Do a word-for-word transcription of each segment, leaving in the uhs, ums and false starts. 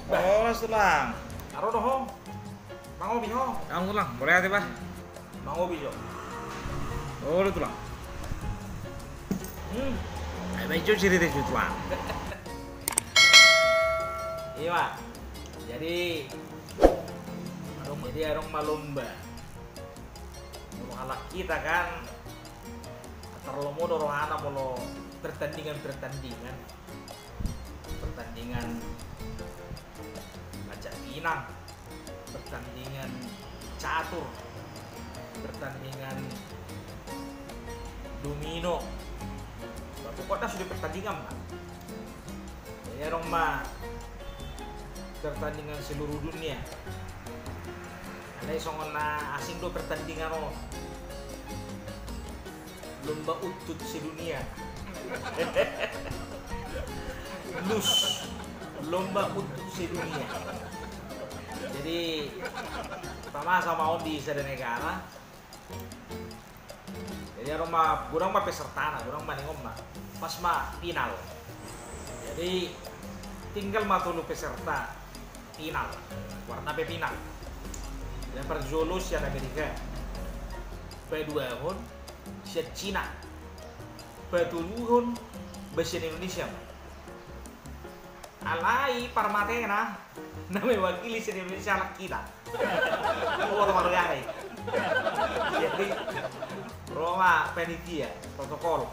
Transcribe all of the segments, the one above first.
Horas, Tulang. Aro do ho. Mangopi ho. Olo, Tulang, mauliate, bah. Mangopi jo. Olo, Tulang. Hmm. Ai, bah, jo cerita jo, Tulang. Iya, bah. Jadi, adong, jadi adong ma lomba. Molo halak hita kan, tarlomo do rohana molo pertandingan-pertandingan. Pertandingan mancak pinang, pertandingan catur, pertandingan domino. Bah, pokokna sude pertandingan ma. Jadi adong ma pertandingan seluruh dunia. Alai songon na asing do pertandingan on. Lomba untut sedunia. Lus. Lomba untut sedunia. Jadi, pamasa ma on di sada negara. Jadi, adong ma, godang ma pesertana, godang ma, ningon ma. Pas ma final. Jadi, tinggal ma tolu peserta final. Goarna pe final. Yang parjolo sian Amerika. Paduahon sian Cina. Patoluhon, bah, sian Indonesia. Alai parmatena na mewakili sian Indonesia halak hita. Olo, marga i. Jadi, ro ma panitia, protokol.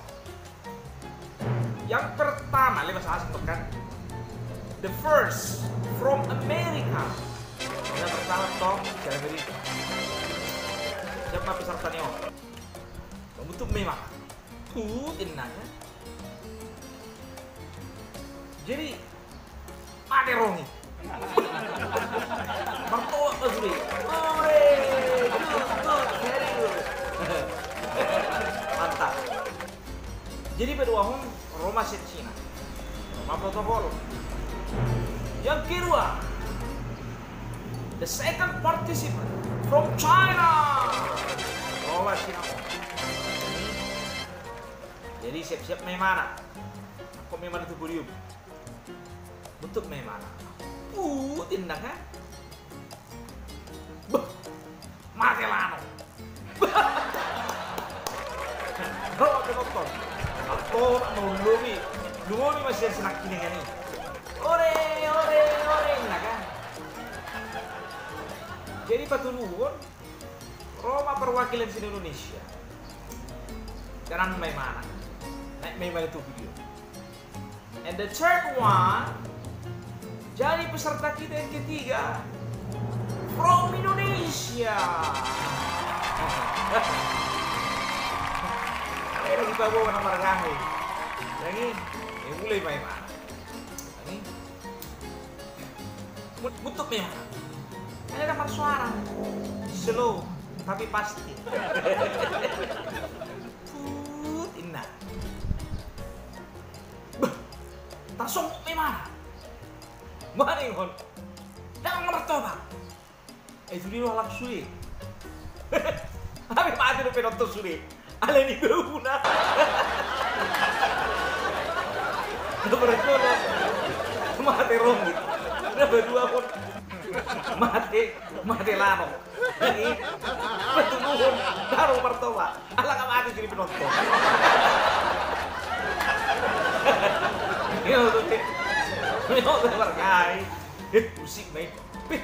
Yang pertama, le, bahasa asing kan. The first from America. Yang pertama tong dari Amerika. Siapa pesertana on? Pambutuh memang. Putin nanya. Jadi, mate rong i. Martoak ma sude. Ore, good, good, very good. Mantap. Jadi, paduahon, ro ma sian Cina. Ro ma protokol. Yang kedua, the second participant from China. Ro ma Cina. Jadi, siap-siap ma imana. Angkon ma imana tu podium. Butuh ma imana. Putin da kan. Bah, mate lanok. Ro ma penonton. Apo na ulumi. Ulumi masih ada senang kini kan i. Ore, ore, ore, da kan. Jadi patoluhon, ro ma perwakilan sian Indonesia. Dalan ma imana. Naik ma imana tu podium. And the third one, jadi peserta kita yang ketiga from Indonesia. Alai lagi bawa nama marga i. Lagi, eh, mulai ma imana. Lagi. Mut-, mutuk memang. Ada marsuara. Slow, tapi pasti. Putin da. Bah, tarsongkut memang. Maning on. Dang martoba. Eh, sude do halak sude. Hape mate do penonton sude. Alani bauna. Nomor dua, mate rong i. Nomor dua pun mate, mate lanok. Jadi, patoluhon, dang martoba. Ala nga mate jadi penonton. Iya, betul, Cik. Memang udah berkai. Eh, musik, main. Pih.